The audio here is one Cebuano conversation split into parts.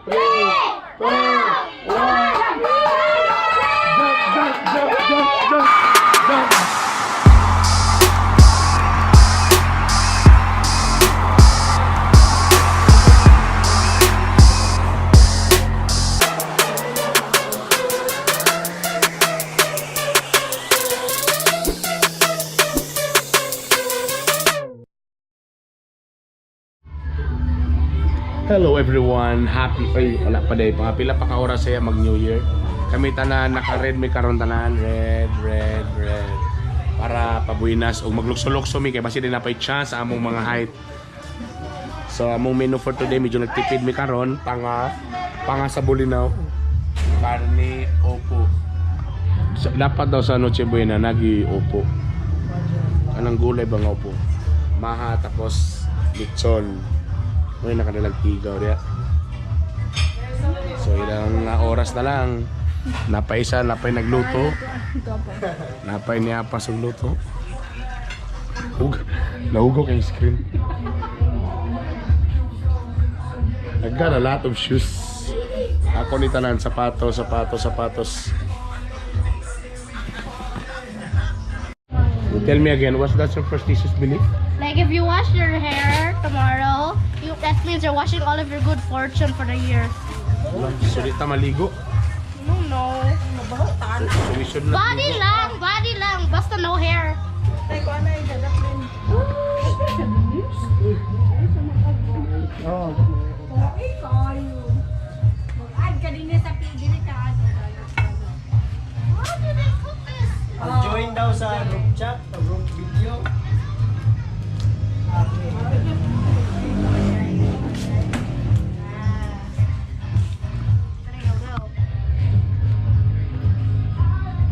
3, 2, 1. Jump, jump, jump, jump, jump, jump. Hello everyone. Happy ay wala pa day mga pila pa ka oras saya mag New Year. Kami tanan naka-red mi karon tanan, red, red, red. Para pabuinas og maglukso-lukso mi kay basi din napay chance sa among mga height. So among menu for today medyo nagtipid mi karon panga panga sa Bulinaw. Karne opo. So, dapat daw sa Noche Buena nagi opo. Anang gulay ba nga opo? Maha tapos lechon. May nakadalag tigaw diya. So ilang oras na lang. Napay isa, napay nagluto. Napay niya pa sa luto. Hug, nahugok ang screen. I got a lot of shoes. Ako ni tanan, sapatos, sapatos, sapatos. Tell me again, what's that superstitious belief? Like if you wash your hair tomorrow, you that means you're washing all of your good fortune for the year. So di ta maligo. No, no. So we should not Body ligo. lang, body lang, basta no hair. Mag-add ka din sa pili ka. How do they cook this? Join daw sa group chat o group video.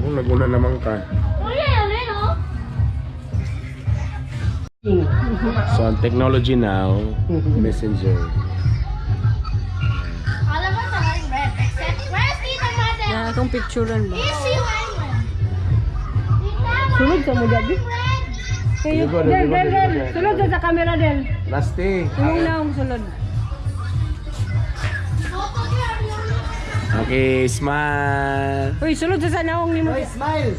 Oh, naguna naman ka. Only a little. So, ang technology now, Messenger. All of us are wearing red except where's Tita Mother? Na akong picturean ba? Is she wearing red? Tita, Sulod sa mo gabi. red. Kayo, Ligo, Del, ligo, Del, ligo, Del. ligo. Sulod sa camera, Del. Lasti. Imong naong sulod. Photo here. Okay, smile. Uy, sulod sa naong nimo. Hoy, smile!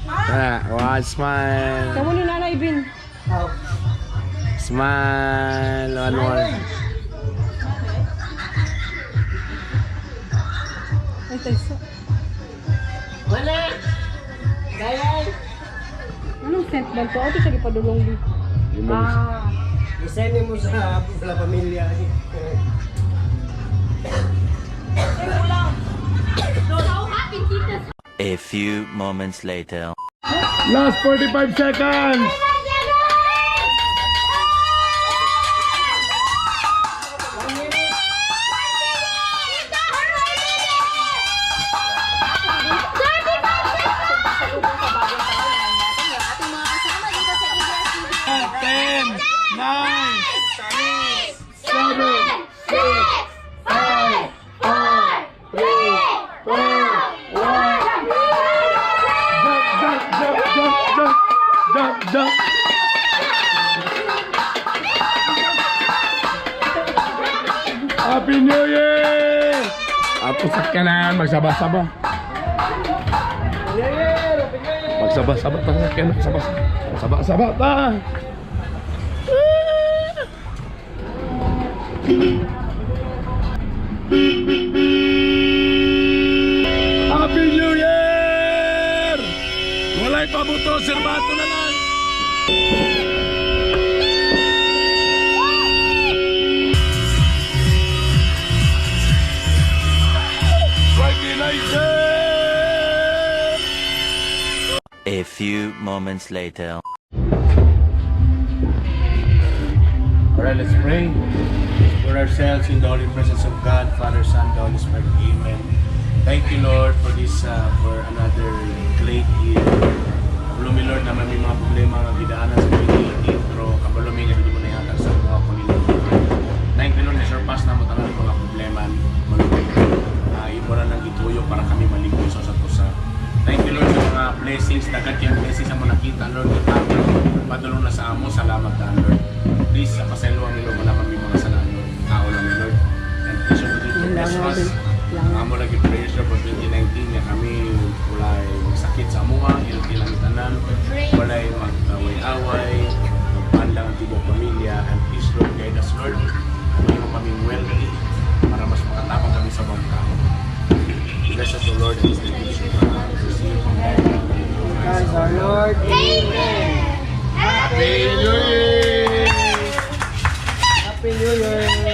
Ah, one smile. Kamo ni Nanay Bin. Oh, Smile. One more. Ay, taysa. wala! Gayay! Anong scent ba to? Ato siya gipadulong di. Lima. I-send mo sa La Familia. So happy, Tita. A few moments later. Last 45 seconds. Ten, nine, Eight, seven, six, five, four, three, two, one. Jump, jump, jump, jump, jump, jump, jump. Happy New Year! Ato sa kanan, magsaba-saba. Magsaba-saba ta sa kanan, saba-saba. Saba-saba ta. Happy New Year! Walay pabuto, sirbato na lang. A few moments later. Alright, let's pray. Let's put ourselves in the holy presence of God, Father, Son, the Holy Spirit. Amen. Thank you, Lord, for this, for another great year. Kabalo mi, Lord, naman may mga problema nga gidaanan sa 2018, pero kabalo mi nga hindi mo nahihatag sa mga Panginoon. Thank you, Lord, na surpass na mo tanan ang mga problema. Malupit. Imo na nang gituyo para kami maligo sa sa tusa. Thank you, Lord, sa mga blessings, dagat yung blessings ang mo nakita, Lord, at kami padulong na sa amo. Salamat daan, Lord. Please, sa paselo ang Lord, wala kami mga salaan, Lord. Tao lang, Lord. And please, Lord, Christmas. Lang. Amo lagi prayers, Lord, for 2019 nga kami walay magsakit sa amuha, healthy lang tanan, walay mag-away-away, magpan lang ang tibok pamilya, and please, Lord, guide us, Lord. Mahimo kaming wealthy para mas makatabang kami sa bang tao. Bless us, O Lord, and these gifts we receive from thy Christ our Lord. Amen. Happy New Year! Happy New Year!